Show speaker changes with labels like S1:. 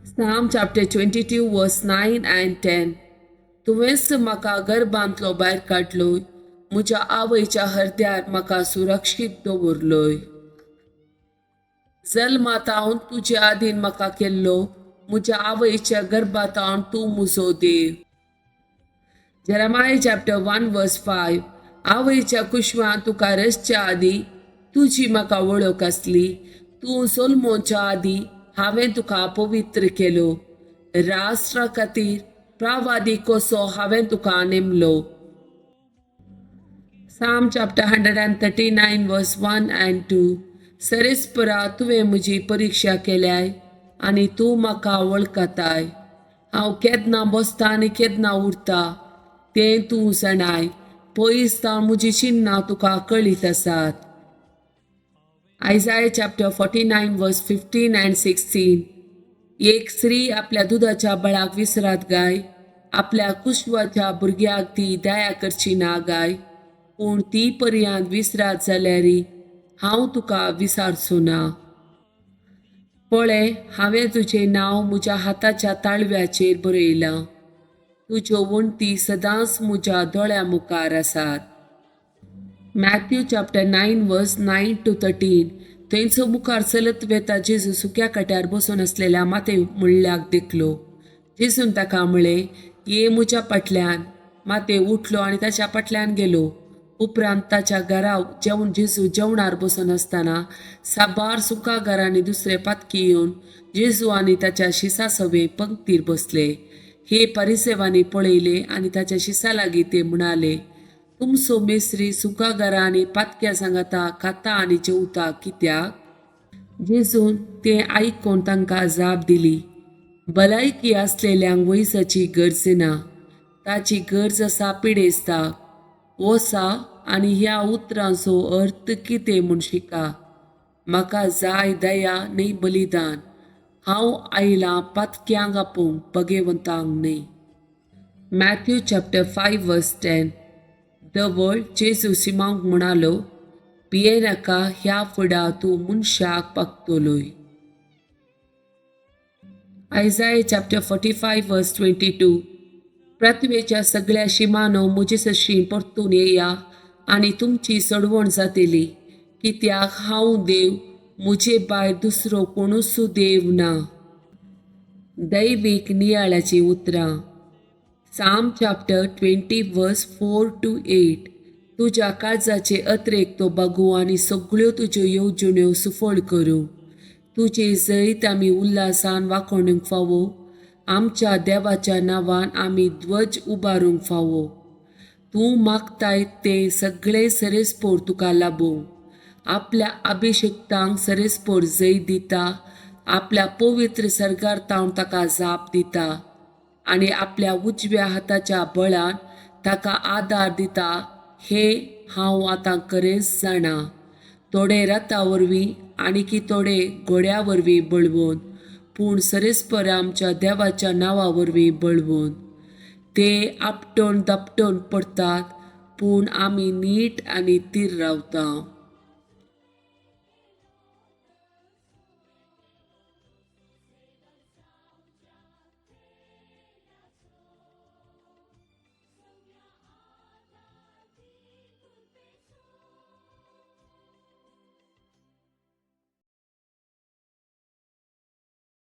S1: Psalm chapter 22 verse 9 and 10. तुवेंच म्हाका गर्भांतलो भायर काडलोय, म्हज्या आवयच्या हरद्यार म्हाका सुरक्षीत दवरलोय. जल्मातावन तुजे आदीन म्हाका केल्लो, म्हज्या आवयच्या गर्भातावन तूं म्हजो देव. Jeremiah chapter 1 verse 5. आवयच्या कुशवान तुका रचच्या आदीं तुजी म्हाका वळख आसली, तूं जल्मोवच्या आदीं हांवें तुका पवित्र केलो, राष्ट्रा खातीर प्रावादी कसो हांवें तुका नेमलो. Psalm chapter 139 verse 1 and 2. सरेस्परा तुवें म्हजी परिक्षा केल्याय आनी तूं म्हाका वळखताय. हांव केन्ना बसता आनी केन्ना उरता तें तूं जाणाय. पयस तावन म्हजी चिन्नां तुका कळीत आसात. Isaiah chapter 49 verse 15 and 16. एक स्त्री आपल्या दुदाच्या बळाक विसरात गाय, आपल्या कुशवाच्या भुरग्याक ती दया करची ना गाय, पूण ती पर्यंत विसरात जाल्यार हांव तुका विसारचो ना. पळय, हांवें तुजें नांव म्हज्या हाताच्या ताळव्याचेर बरयलां, तुज्यो वण्टी सदांच म्हज्या दोळ्या मुखार आसात. Matthew chapter 9 verse 9 to 13. थंयचो मुखार चलत वेता जेजू सुक्या कट्यार बसून आसलेल्या माते मुळ्याक देखलो. जेजून ताका म्हळें, ये म्हज्या फाटल्यान. माते उठलो आनी ताच्या फाटल्यान गेलो. उपरांत ताच्या घरा जेवण जेजू जेवणार बसून आसतना साबार सुकागारांनी दुसरे पातकी येवन जेजू आनी ताच्या शिसा सवे पंक्तीर बसले. हे परिसेवांनी पळयले आनी ताच्या शिसा लागीं ते म्हणाले, तुमचो मेस्त्री सुकागारां आनी पातक्या सांगाता खाता आनी जेवता कित्याक? जेजून तें आयकून तांकां जाप दिली, भलायकी आसलेल्यांक वैजाची गरज ना, ताची गरज आसा पिडेस्ताक. वसा आनी ह्या उतरांचो अर्थ कितें म्हूण शिका. म्हाका जाय दया न्हय बलिदान. हांव आयलां पातक्यांक आपोवंक, भगेवंतांक न्हय. Matthew chapter 5 verse 10. दवळ जेजू सिमांवक म्हणालो, भियेनाका, ह्या फुडा तूं मनशाक पागतलोय. Isaiah chapter 45 verse 22. पृथ्वेच्या सगळ्या शिमानो म्हजे सरशीं परतून येया आनी तुमची सोडवण जातली, कित्याक हांव देव, म्हजे भायर दुसरो कोणूच देव ना. दैवीक नियाळाचीं उतरां. Psalm chapter 20 verse 4 to 8. तुज्या काळजाचे अत्रेक तो बागू आनी सगळ्यो तुज्यो येवजण्यो सुफळ करूं. तुजें जैत आमी उल्हासान वाखोणूंक फावो, आमच्या देवाच्या नांवान आमी ध्वज उबारूंक फावो. तूं मागताय तें सगळें सरेस्पोर तुका लाबूं. आपल्या अभिषेक्तांक सरेस्पोर जैत दिता, आपल्या पवित्र सर्गार तावन ताका जाप दिता आनी आपल्या उजव्या हाताच्या बळान ताका आदार दिता. हें हांव आतां खरेंच जाणा. थोडे रथा वरवीं आनी की थोडे घोड्या वरवीं बळवून, पूण सरेस्पर आमच्या देवाच्या नांवा वरवीं बळवून. ते आपटून दापटून पडटात, पूण आमी नीट आनी थीर रावता.